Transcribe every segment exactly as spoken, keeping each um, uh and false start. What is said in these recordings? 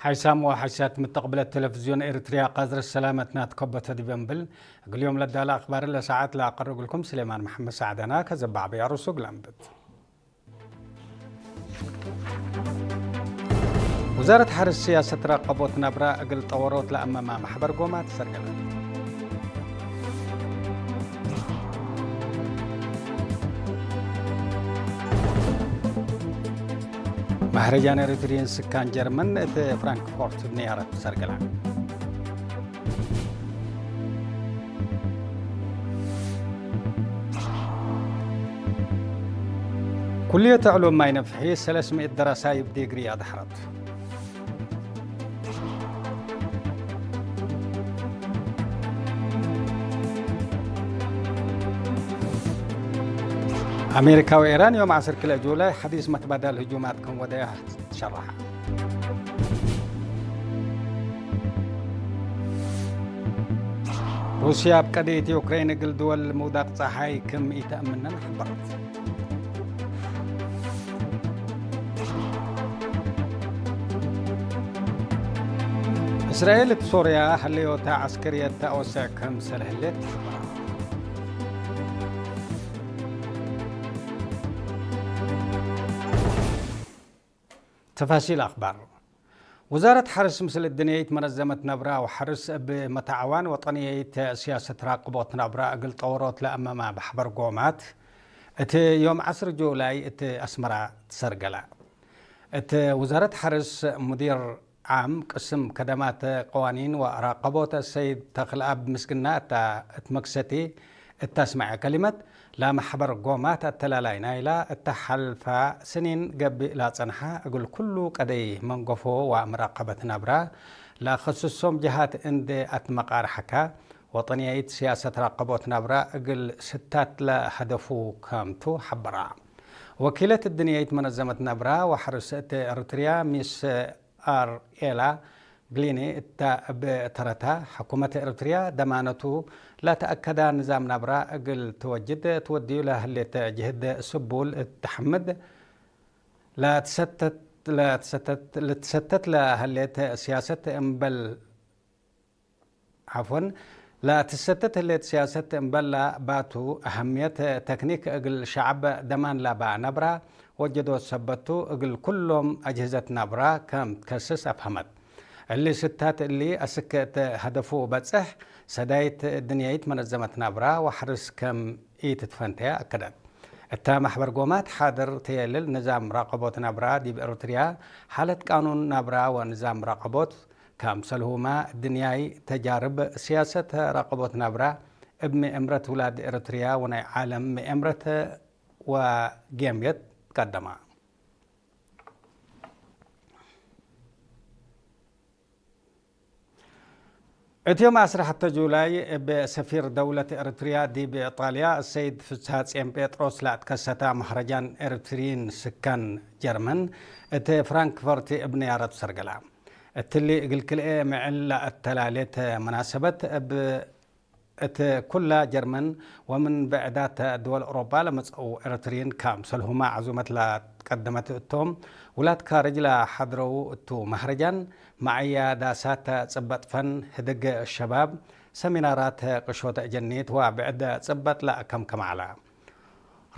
ሓይሳም ወሓይሳት ምተቅብለት ቴሌቪዝዮን ኤሪትርያ፣ ቃዝር ሰላመትና ትከበተ ዲበ እምብል፣ እግል ዮም ለዳለ አክባር ለሰዓት ለአቀርብ እግልኩም ስሌማን መሐመድ ሳዕደና፣ ከዘባዕ በያሩሱ እግል አንብት። ውዛረት ሐርስ ስያሰት ራቀቦት ናብራ እግል ጠወሮት ለአመማ መሕበር ጎማት ሰርገለ። መህረጃን ኤሪትርይን ስካን ጀርመን እት ፍራንክፎርት ብንያረት ሰርገለ። ኩልየት ዕሉም ማይ ነፍሒ ሰለስ ምእት ደራሳይ እብ ዲግሪ አድሐረት። አሜሪካ ወኢራን ዮም ዐስር ክልኤ ጁላይ ሐዲስ መትባዳል ህጁማት ክም ወደያ ትሸረሐ። ሩስያ እብ ቀድየት ዩክሬን እግል ድወል ምውዳቅ ጸሓይ ክም ኢተአምነን ሐበረት። እስራኤል እት ሶርያ ሀለዮታ ዐስከርየት ተአወስዕ ክምሰል ህሌት ሐበረ። ተፋሲል አክባር። ውዛረት ሐርስ ምስል እድንየይት መነዘመት ነብራ ወሐርስ እብ መተዓዋን ወጠንየይት ስያሰት ራቅቦት ነብራ እግል ጠወሮት ለአመማ በሐበር ጎማት እት ዮም ዐስር ጁላይ እት አስመራ ትሰርገለ። እት ውዛረት ሐርስ ሙዲር ዓም ቅስም ከደማት ቀዋኒን ወራቀቦት አሰይድ ተክልአብ ምስግና እተ እት መክሰቲ እት አስመዐ ከሊመት፣ ለመሕበር ጎማት አተላላይ ናይላ እተ ሐልፈ ስኒን ገብእ ለአጸንሐ እግል ኩሉ ቀደይ መንገፎ ወምራቀበት ነብራ ለአኸስሶም ጀሃት እንዴ አትመቃርሐከ፣ ወጠንያይት ስያሰት ራቀቦት ነብራ እግል ስታት ለሀደፉ ከምቱ ሐበራ። ወኪለት እድንያይት መነዘመት ነብራ ወሐርስ እት ኤሪትርያ ሚስ አር ኤላ ግሊኒ እተ እብ ተረታ፣ ሕኩመት ኤሪትርያ ደማነቱ ለተአከዳ ንዛም ናብራ እግል ትወጅድ ትወድዩ ለህሌት ጅህድ ስቡል እት ተሐምድ፣ ለትሰተት፣ ለትሰተት፣ ልትሰተት ለህሌት ስያሰት እምበል፣ ዐፍወን፣ ለትሰተት ህሌት ስያሰት እምበል ለባቱ አሀምየት ተክኒክ እግል ሸዐብ ደማን ለባ ነብራ ወጀዶት ሰበቱ እግል ኩሎም አጅህዘት ነብራ ከም ትከስስ አፍሀመት። እሊ ስታት እሊ አስክ እት ሀደፉ በጽሕ፣ ሰዳይት እድንያይት መነዘመት ነብራ ወሐርስ ከም ኢትትፈንተየ አከደት። እተ መሕበር ጎማት ሓድር ተየልል ንዛም ራቀቦት ነብራ ዲብ ኤሪትርያ፣ ሓለት ቃኑን ነብራ ወንዛም ራቀቦት፣ ከምሰልሁመ እድንያይ ተጃርብ ስያሰት ራቀቦት ነብራ እብ ምእምረት ውላድ ኤሪትርያ ወናይ ዓለም ምእምረት ወጌምየት ትቀደማ። እት ዮም ዐስር ሐተ ጁላይ፣ እብ ሰፊር ደውለት ኤሪትርያ ዲብ ኢጣልያ፣ አሰይድ ፍስሐጽዮን ጴጥሮስ ለአትከሰተ መህረጃን ኤሪትርይን ስካን ጀርመን፣ እት ፍራንክፈርት እብ ንያረቱ ሰርገላ። እትሊ እግል ክልኤ ምዕል ለአተላሌት መናሰበት፣ እብ እት ኩላ ጀርመን ወምን ብዕዳት ድወል ኦሮባ ለመጽአው ኤረትርይን ካምሰልሁመ ዐዙመት ለትቀደመት እቶም፣ ውላድ ካርጅ ለሐድረው እቱ መህረጃን፣ መዐያ ዳሳት ጽበጥ ፈን፣ ህድግ ሸባብ፣ ሰሚናራት ቅሾት አጀኒት ወብዕድ ጽበጥ ለአከምከም ዐለ።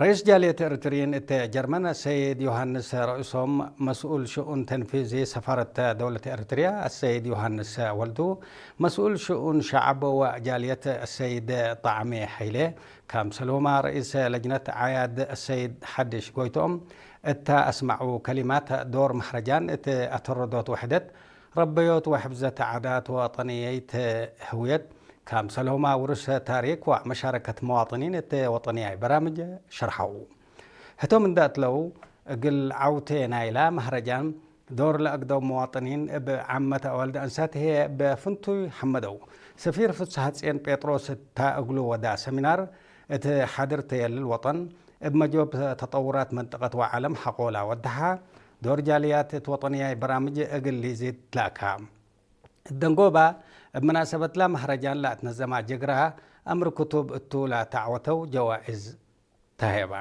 ረኢስ ጃልየት ኤረትርይን እት ጀርመን ሰይድ ዮሐንስ ርኡሶም፣ መስኡል ሽኡን ተንፊዚ ሰፋረት ደውለት ኤረትርያ ሰይድ ዮሐንስ ወልዱ፣ መስኡል ሽኡን ሸዐብ ወጃልየት ሰይድ ጣዕሜ ሐይሌ፣ ከምሰልሁማ ረኢስ ለጅነት ዓያድ ሰይድ ሐድሽ ጎይትኦም እተ አስመዐው ከሊማት፣ ዶር መህረጃን እት አተረዶት ውሕደት፣ ረበዮት ወሕፍዘት ዓዳት ወጠንየይት ህውየት፣ ከምሰልሁማ ውርስ ታሪክ ወመሻረከት መዋጥኒን እት ወጠንያይ በራምጅ ሸርሐው። ህቶም እንደ እትለው፣ እግል ዐውቴ ናይላ መህረጃን ዶር ለአግደው መዋጥኒን እብ ዓመት አዋልድ አንሳት ህዬ እብ ፍንቱይ ሐመደው። ሰፊር ፍስሐጽዮን ጴጥሮስ እታ እግሉ ወዳ ሰሚናር፣ እት ሓድር ተየልል ወጠን፣ እብ መጆብ ተጠውራት መንጠቀት ወዓለም ሐቆላ ወደሓ፣ ዶር ጃልያት እት ወጠንያይ በራምጅ እግል ሊዚድ ትላካ። እት ደንጎባ፣ እብ መናሰበትላ መህረጃን ለአትነዘማ ጅግራ፣ አምር ክቱብ እቱ ለተዐወተው ጀዋእዝ ተሄባ።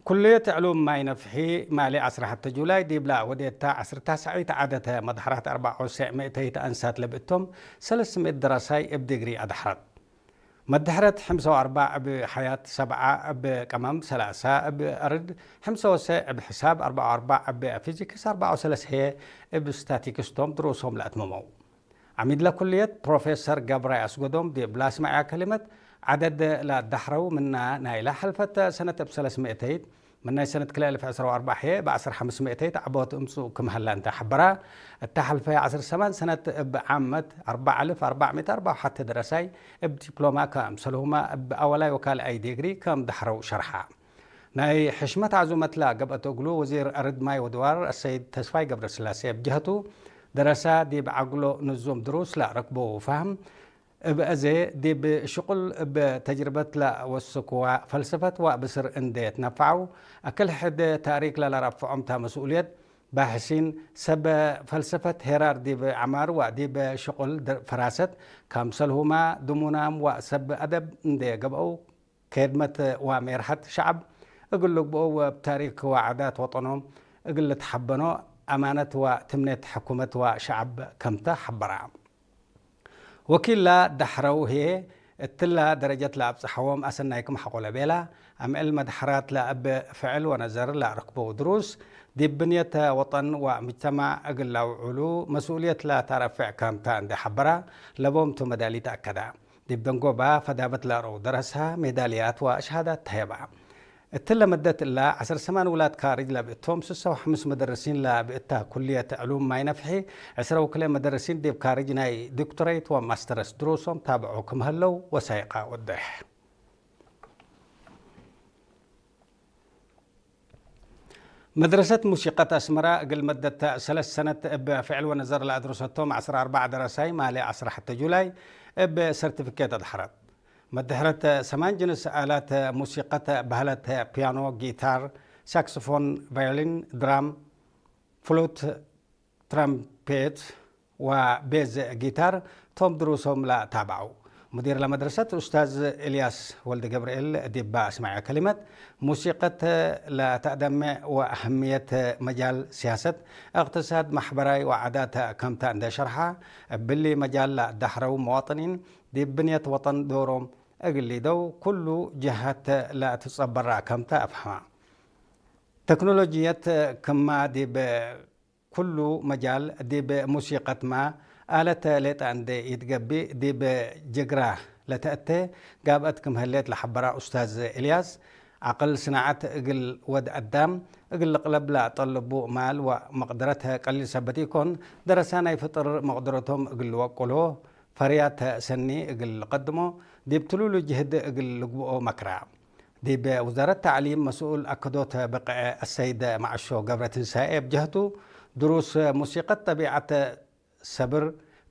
ኩልየት ዕሉም ማይ ነፍሒ፣ ማሌ ዐስር ሐተ ጁላይ ዲብላ ወዴታ ዐስር ታስዒት ዐደተ መድሐራት አርበዕ ወሰዕ ምእተይት አንሳት ለብእቶም፣ ሰለስ ምእት ደረሳይ እብ ዲግሪ አድሐረት። መድሐረት ሐምሳ ወአርበዕ እብ ሐያት፣ ሰብዓ እብ ቀመም፣ ሰላሳ እብ አርድ፣ ሐምሳ ወሰዕ እብ ሕሳብ፣ አርበዕ ወአርበዕ እብ ፊዚክስ፣ አርበዕ ወሰለስ ህዬ እብ ስታቲክስ ቶም ድሩሶም ለአትመመው። ዐሚድ ለኩልየት ፕሮፌሰር ገብራይ አስገዶም ዲብ ለአስመዐያ ከሊመት፣ ዐደድ ለአዳሕረው ምና ናይላ ሐልፈት ሰነት እብ ሰለስ ምእተይት፣ ምናይ ሰነት ክልኤ አልፍ ዕስራ ወአርበዕ ህዬ እብ ዐስር ሐምስ ምእተይት ዐቦት እምጽኡ ክም ሀላ እንዴ ሐበራ፣ እተ ሐልፈ ዐስር ሰማን ሰነት እብ ዓመት አርበዕ አልፍ አርበዕ ምእት አርበዕ ወሐተ ደረሳይ እብ ዲፕሎማ ከምሰልሁመ እብ አወላይ ወካልኣይ ዲግሪ ከም ዳሕረው ሸርሐ። ናይ ሕሽመት ዓዙመት ለገብአት እግሉ ወዚር አርድ ማይ ወድዋር አሰይድ ተስፋይ ገብረስላሴ እብ ጀህቱ፣ ደረሳ ዲብ ዐግሎ ንዙም ድሩስ ለረክቦ ፋህም፣ እብ አዜ ዲብ ሽቁል እብ ተጅርበት ለወስክዋ ፈልሰፈት ወብስር እንዴ ትነፈዐው፣ አክል ሕድ ታሪክ ለለረፍዖም ተ መስኡልየት ባሕሲን ሰብ ፈልሰፈት ሄራር ዲብ ዐማር ወዲብ ሽቁል ድ-፣ ፈራሰት፣ ከምሰልሁመ ድሙናም ወሰብ አደብ እንዴ ገብአው፣ ኬድመት ወሜርሐት ሸዐብ እግል ልግብኦ ወእብ ታሪክ ወዓዳት ወጠኖም እግል ልትሐበኖ አማነት ወትምኔት ሕኩመት ወሸዐብ ከምተ ሐበራ። ወኪል ለዳሕረው ህዬ፣ እትላ ደረጀት ለአብጽሐዎም አሰናይ ክም ሐቆ ለቤላ፣ አምዕል መድሐራት ለእብ ፍዕል ወነዘር ለአረክበው ድሩስ፣ ዲብ ብንየት ወጠን ወምጅተማዕ እግል ለአውዕሉ መስኡልየት ለተረፍዕ ከምተ እንዴ ሐበራ፣ ለቦምቱ መዳሊት አከዳ። ዲብ ደንጎባ ፈዳበት ለአረው ደረሳ ሜዳልያት ወሸሃዳት ተሀየባ። እትለ መደት እላ ዐስር ሰማን ውላድ ካርጅ ለብእቶም፣ ስሰ ወሐምስ መደርሲን ለብእታ ኩልየት ዕሉም ማይ ነፍሒ፣ ዕስረ ወክልኤ መደርሲን ዲብ ካርጅ ናይ ዶክቶሬት ወማስተርስ ድሩሶም ታብዖ ክም ሀለው ወሳይቃ ወዴሕ። መድረሰት ሙሲቀት አስመራ እግል መደት ሰለስ ሰነት እብ ፍዕል ወነዘር ለአድረሰቶም ዐስር አርበዕ ደረሳይ ማሌ ዐስር ሐተ ጁላይ እብ ሰርቲፊኬት አድሐረት። መድሐረት ሰማን ጅንስ አላት ሙሲቀት በህለት ፒያኖ፣ ጊታር፣ ሳክስፎን፣ ቫዮሊን፣ ድራም፣ ፍሉት፣ ትራምፔት ወቤዝ ጊታር ቶም ድሩሶም ለታብዐው። ሙዲር ለመድረሰት ኡስታዝ ኤልያስ ወልደገብርኤል ዲብ አስመዐ ከሊመት፣ ሙሲቀት ለተአደምዕ ወአህምየት መጃል ሲያሰት፣ እቅትሳድ፣ መሕበራይ ወዓዳት ከምተ እንዴ ሸርሐ፣ እብሊ መጃል ለዳሕረው መዋጥኒን ዲብ ብንየት ወጠን ዶሮም እግል ሊደው ኩሉ ጀሀት ለትጸበራ ከምተ አፍሀመ። ተክኖሎጅየት ክማ ዲብ ኩሉ መጃል ዲብ ሙሲቀትመ አለተ ሌጠ እንዴ ኢትገብእ ዲብ ጅግራ ለተአቴ ጋብአት ክም ህሌት ለሐበራ ኡስታዝ ኤልያስ፣ ዐቅል ስናዐት እግል ወድ አዳም እግል ልቅለብ ለአጠልቡ ማል ወመቅደረት ቀሊል ሰበት ኢኮን፣ ደረሳ ናይ ፍጥር መቅደረቶም እግል ልወቅሎ፣ ፈርያት ሰኒ እግል ልቀድሞ፣ ዲብ ትሉሉ ጅህድ እግል ልግብኦ መክራ። ዲብ ውዛረት ተዕሊም መስኡል አከዶት ብቅዕ አሰይድ መዐሾ ገብረትንሳኤ እብ ጀህቱ፣ ድሩስ ሙሲቀት ጠቢዐት ሰብር፣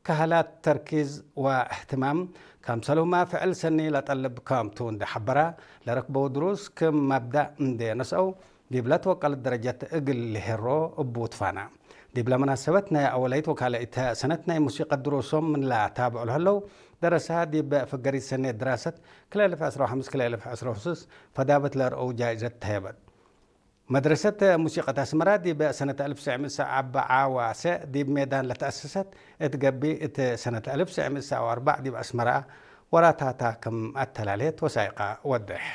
ከህላት ተርኪዝ ወእህትማም፣ ከምሰልሁመ ፍዕል ሰኒ ለጠልብ ከምቱ እንዴ ሐበረ፣ ለረክበው ድሩስ ክም መብዳእ እንዴ ነስአው፣ ዲብ ለትወቀለት ደረጀት እግል ልሄሮ እቡ ትፋና። ዲብለ መናሰበት ናይ አወላይት ወካልአይት ሰነት ናይ ሙሲቀት ድሩሶም ምን ለታብዑ ለህለው ደረሳ፣ ዲብ ፍገሪት ሰኔት ድራሰት ክልኤ አልፍ ዕስራ ወሐምስ ክልኤ አልፍ ዕስራ ወስስ ፈዳበት ለርአው ጃይዘት ተህየበት። መድረሰት ሙሲቀት አስመራ ዲብ ሰነት አልፍ ትስዕ ምእት ሰብዓ ወሰዕ ዲብ ሜዳን ለተአሰሰት እት ገብእ፣ እት ሰነት አልፍ ትስዕ ምእት ሰብዓ ወአርበዕ ዲብ አስመራ ወራታታ ክም አተላሌት ወሳይቃ ወዴሕ።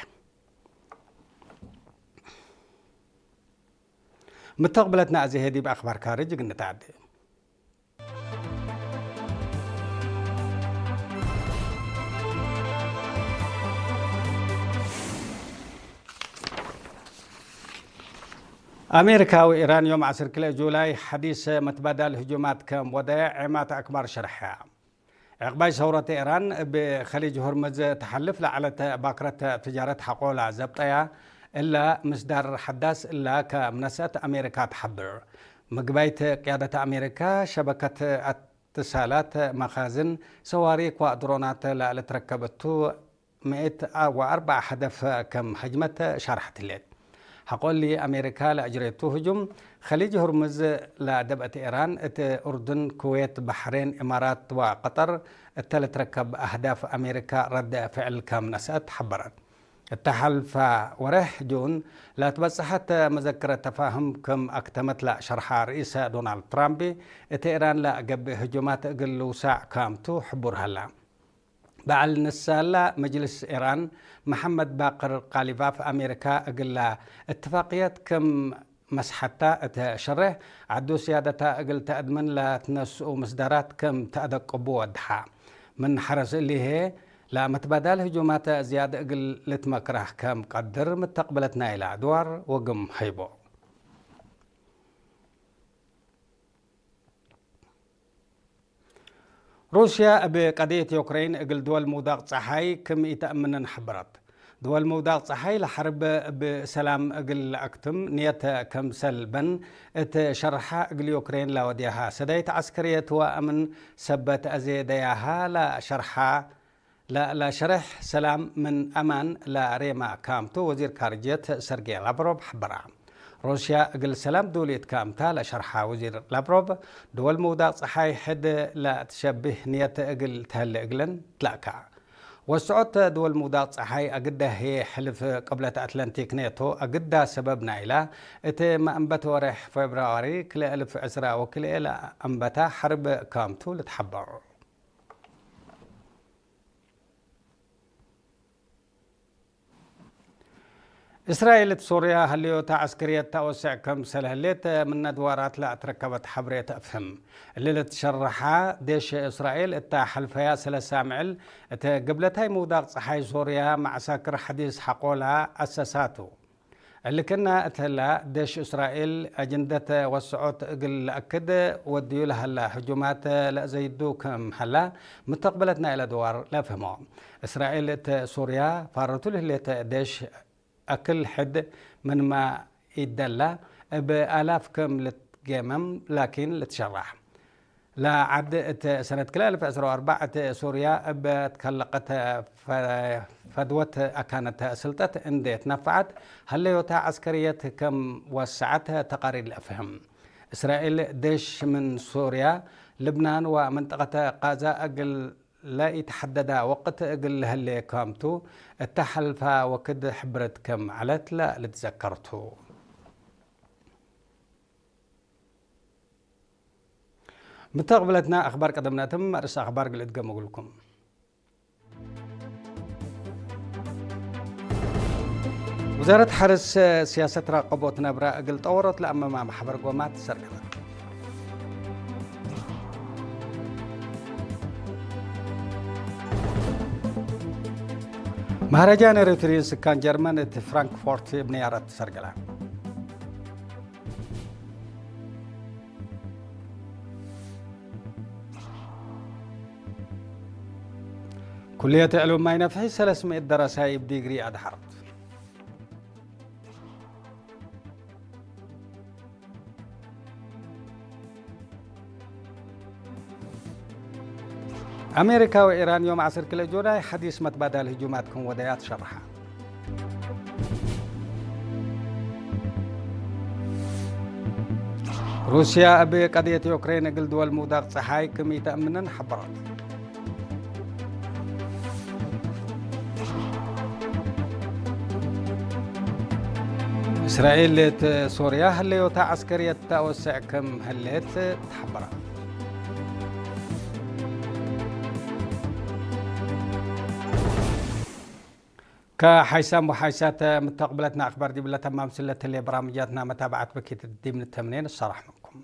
ምተቅብለትና አዜ ህዬ ዲብ አክባር ካርጅ እግል ንትዐዴ። አሜሪካ ወኢራን ዮም ዐስር ክልኤ ጁላይ ሐዲስ መትባዳል ህጁማት ከም ወደየ ዔማት አክባር ሸርሐ። ዕቅባይ ሰውረት ኤራን እብ ከሊጅ ሆርምዝ ተሐልፍ ለዐለት ባክረት ትጃረት ሐቆ ለዘብጠያ እለ ምስዳር ሐዳስ እለ ከምነስአት አሜሪካ ተሐብር። ምግባይት ቅያደት አሜሪካ ሸበከት እትሳላት፣ መኻዝን፣ ሰዋሪክ ወድሮናት ለልትረከብ እቱ ምእት ወአርበዕ ሀደፍ ከም ሀጅመት ሻርሐት ህሌት። ሐቆ እሊ፣ አሜሪካ ለአጅሬቱ ህጁም፣ ከሊጅ ሆርሙዝ ለደብአት ኤራን እት ኡርዱን፣ ኩዌት፣ በሕሬን፣ ኢማራት ወቀጠር እተ ልትረከብ አህዳፍ አሜሪካ ረድ ፍዕል ከም ነስአት ሐበረት። እተ ሐልፈ ወሬሕ ጁን ለትበጸሐት መዘክረት ተፋህም ክም አክተመት ለሸርሐ ርኢሰ ዶናልድ ትራምፕ፣ እት ኢራን ለገብእ ህጁማት እግል ልውሳዕ ካምቱ ሕቡር ሀላ። በዐል ንሳላ መጅልስ ኢራን መሐመድ ባቅር ቃሊባፍ፣ አሜሪካ እግላ እትፋቅየት ክም መስሐታ እተ ሸሬሕ ዐዱ፣ ስያደታ እግል ተአድምን ለትነስኡ ምስዳራት ክም ተአደቅቡ ወድሐ። ምን ሐረስ እሊ ህዬ፣ ለመትባዳል ህጁማት ዝያድ እግል ልትመክራህ ከም ቀድር ምተቅብለት ናይላ አድዋር ወግም ሀይቦ። ሩስያ እብ ቀድየት ዩክሬን እግል ድወል ምውዳቅ ጸሓይ ክም ኢተአምንን ሐበረት። ድወል ምውዳቅ ጸሓይ ለሐርብ እብ ሰላም እግል ለአክትም ንየት ክምሰል በን እት ሸርሐ እግል ዩክሬን ለወድያሃ ሰዳይት ዐስከርየት ወአምን ሰበት አዜ ደያሃ ለሸርሐ ለ-፣ ለሸሬሕ ሰላም ምን አማን ለሬማ ካምቱ ወዚር ካርጅየት ሰርጌ ላቭሮቭ ሐበራ። ሩስያ እግል ሰላም ዱልየት ካምታ ለሸርሐ ወዚር ላቭሮቭ፣ ድወል ምውዳቅ ጸሓይ ሕድ ለትሸብህ ንየት እግል ተህሌ እግለን ትላእካ። ወስዖት ድወል ምውዳቅ ጸሓይ አግደ ህዬ ሕልፍ ቅብለት አትላንቲክ ኔቶ አግዳ ሰበብ ናይላ፣ እት መአንበት ወሬሕ ፌብርዋሪ ክልኤ እልፍ ዕስራ ወክልኤ ለአንበታ ሐርብ ካምቱ ልትሐበዑ። እስራኤል እት ሶርያ ሀልዮታ ዐስከርየት ተአወስዕ ክምሰል ህሌት ምን አድዋራት ለአትረከበት ሐብሬ ተአፍህም። እሊ ልትሸረሐ ዴሽ እስራኤል እተ ሐልፈያ ሰለስ ሳምዕል እት ግብለታይ ምውዳቅ ጸሓይ ሶርያ መዐሳክር ሐዲስ ሐቆላ አሰሳቱ። እሊ ክእነ እት ህላ፣ ዴሽ እስራኤል አጅንደት ወስዖት እግል ለአክድ ወድዩ ለሀላ ህጁማት ለአዘይዱ ክም ሀላ፣ ምተቅበለት ናይለ ድዋር ለአፍህሞ። እስራኤል እት ሶርያ ፋረቱ ለህሌት ዴሽ አክል ሕድ ምንመ ኢደላ፣ እብ አላፍ ክም ልትጌመም ላኪን ልትሸራሕ። ለዐድ እት ሰነት ክልኤ እልፍ ዕስራ ወአርበዕ እት ሶርያ እብ ትከለቀት ፈ-፣ ፈድወት አካነት ስልጠት እንዴ ትነፈዐት ሀለዮታ ዐስከርየት ክም ወሰዐት ተቃሪር ለአፍህም። እስራኤል ዴሽ ምን ሶርያ፣ ልብናን ወመንጠቀት ቃዛ እግል ለኢተሐደዳ ወቅት እግል ለህሌ ካምቱ፣ እተ ሐልፋ ወክድ ሕብረት ክም ዐለት ለልትዘከርቱ። ምተቅብለትና አክባር ቀደምናትም ርእስ አክባር እግል እድገም እግልኩም። ውዛረት ሐርስ ሲያሰት ራቀቦት ነብረ እግል ጠወሮት ለአመማ መሕበር ጎማት ሰርገለት። መሀረጃን ኤሪትርዩ ስካን ጀርመን እት ፍራንክፎርት እብ ንያረት ሰርገለ። ኩልየት ዕሉም ማይ ነፍሒ ሰለስ ምእት ደረሳይ እብ ዲግሪ አድሐረት። አሜሪካ ወኢራን ዮም ዐስር ክልኤ ጁላይ ሐዲስ መትባዳል ህጁማት ክም ወደያ ትሸርሐ። ሩስያ እብ ቀድየት ዩክሬን እግል ድወል ምውዳቅ ጸሓይ ክም ኢተአምነን ሐበረት። እስራኤል እት ሶርያ ህለዮታ ዐስከርየት ተአወሰዕ ክም ህሌት ተሐበረ። ከሓይሳም ወሓይሳት ምተቅብለትና አክባር ዲብለ ተማም ስለትሌ በራምጃትና መታብዓት በኪት ዲብ ንተምኔ ንሰራሕ ምንኩም።